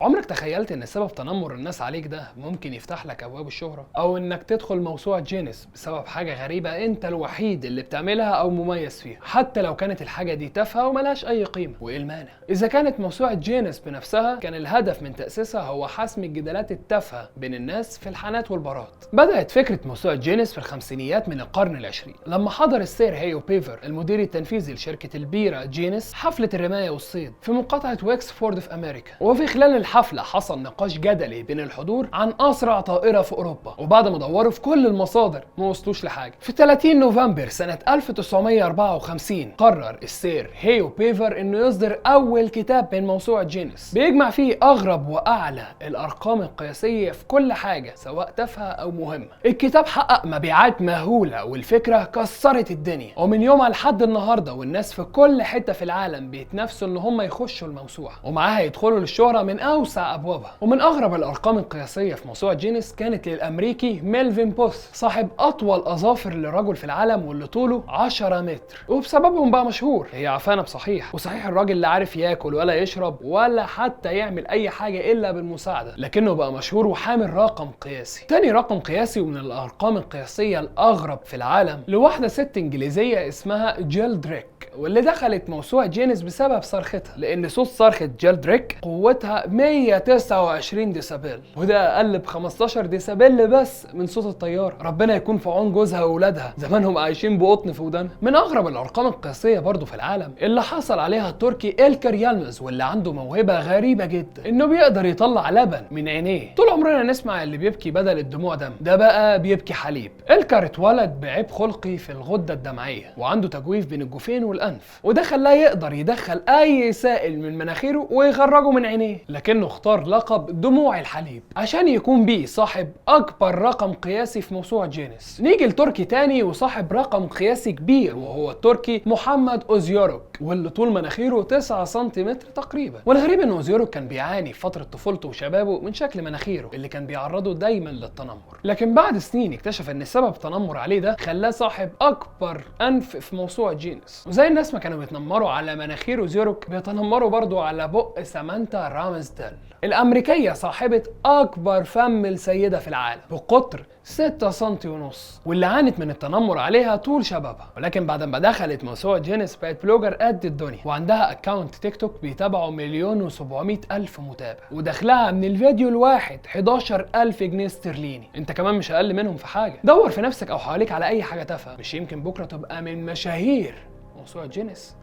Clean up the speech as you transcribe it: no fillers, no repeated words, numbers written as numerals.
عمرك تخيلت ان سبب تنمر الناس عليك ده ممكن يفتح لك ابواب الشهرة، او انك تدخل موسوعة جينيس بسبب حاجة غريبة انت الوحيد اللي بتعملها او مميز فيها، حتى لو كانت الحاجة دي تافهة وملهاش اي قيمة؟ وايه المانع اذا كانت موسوعة جينيس بنفسها كان الهدف من تأسيسها هو حسم الجدالات التافهة بين الناس في الحانات والبارات. بدأت فكرة موسوعة جينيس في الخمسينيات من القرن العشرين لما حضر السير هيو بيفر المدير التنفيذي لشركة البيرة جينيس حفلة الرماية والصيد في مقاطعة ويكسفورد في امريكا. وفي خلال الحفلة حصل نقاش جدلي بين الحضور عن أسرع طائرة في أوروبا، وبعد ما دوروا في كل المصادر ما وصلوش لحاجة. في 30 نوفمبر سنة 1954 قرر السير هيو بيفر إنه يصدر أول كتاب من موسوعة جينيس بيجمع فيه أغرب وأعلى الأرقام القياسية في كل حاجة سواء تافهة أو مهمة. الكتاب حقق مبيعات مهولة والفكرة كسرت الدنيا، ومن يومها لحد النهاردة والناس في كل حتة في العالم بيتنافسوا إن هم يخشوا الموسوعة ومعاها يدخلوا للشهرة من أوسع أبوابها. ومن أغرب الأرقام القياسية في موسوعة جينيس كانت للأمريكي ميلفين بوث صاحب أطول أظافر لرجل في العالم واللي طوله 10 متر، وبسببهم بقى مشهور. هي عفانة بصحيح، وصحيح الراجل لا عارف ياكل ولا يشرب ولا حتى يعمل أي حاجة إلا بالمساعدة، لكنه بقى مشهور وحامل رقم قياسي. تاني رقم قياسي ومن الأرقام القياسية الأغرب في العالم لواحدة ست إنجليزية اسمها جيل دريك، واللي دخلت موسوعة جينيس بسبب صرختها، لأن صوت صرخة جيل دريك قوتها 129 ديسابيل، وده أقل ب 15 ديسابيل بس من صوت الطيارة. ربنا يكون في عون جوزها وأولادها، زمانهم عايشين بقطن في ودانها. من أغرب الأرقام القياسية برضو في العالم اللي حصل عليها التركي إلكر يلمز، واللي عنده موهبة غريبة جدا إنه بيقدر يطلع لبن من عينيه. طول عمرنا نسمع اللي بيبكي بدل الدموع دم، ده بقى بيبكي حليب. إلكر اتولد بعيب خلقي في الغدة الدمعية وعنده تجويف بين الجفين والأنف، وده خلاه يقدر يدخل أي سائل من مناخيره ويخرجه من عينيه، لكنه اختار لقب دموع الحليب عشان يكون بيه صاحب أكبر رقم قياسي في موسوعة جينيس. نيجي لتركي تاني وصاحب رقم قياسي كبير، وهو التركي محمد أوزيوروك، واللي طول مناخيره 9 سنتيمتر تقريبا. والغريب ان أوزيوروك كان بيعاني في فترة طفولته وشبابه من شكل مناخيره اللي كان بيعرضه دايما للتنمر، لكن بعد سنين اكتشف ان سبب تنمر عليه ده خلاه صاحب أكبر أنف في موسوعة جينيس. وزي الناس ما كانوا بيتنمروا على مناخير أوزيوروك بيتنمروا برضو على بق سامانتا رامسديل الأمريكية صاحبة أكبر فم لسيدة في العالم بقطر 6 سنتي ونص، واللي عانت من التنمر عليها طول شبابها. ولكن بعد ما دخلت موسوعة جينيس بقت blogger قد الدنيا، وعندها account تيك توك بيتابعه 1,700,000 متابع، ودخلها من الفيديو الواحد 11,000 جنيه استرليني. انت كمان مش اقل منهم في حاجة. دور في نفسك او حواليك على اي حاجة تافهة، مش يمكن بكرة تبقى من مشاهير موسوعة جينيس.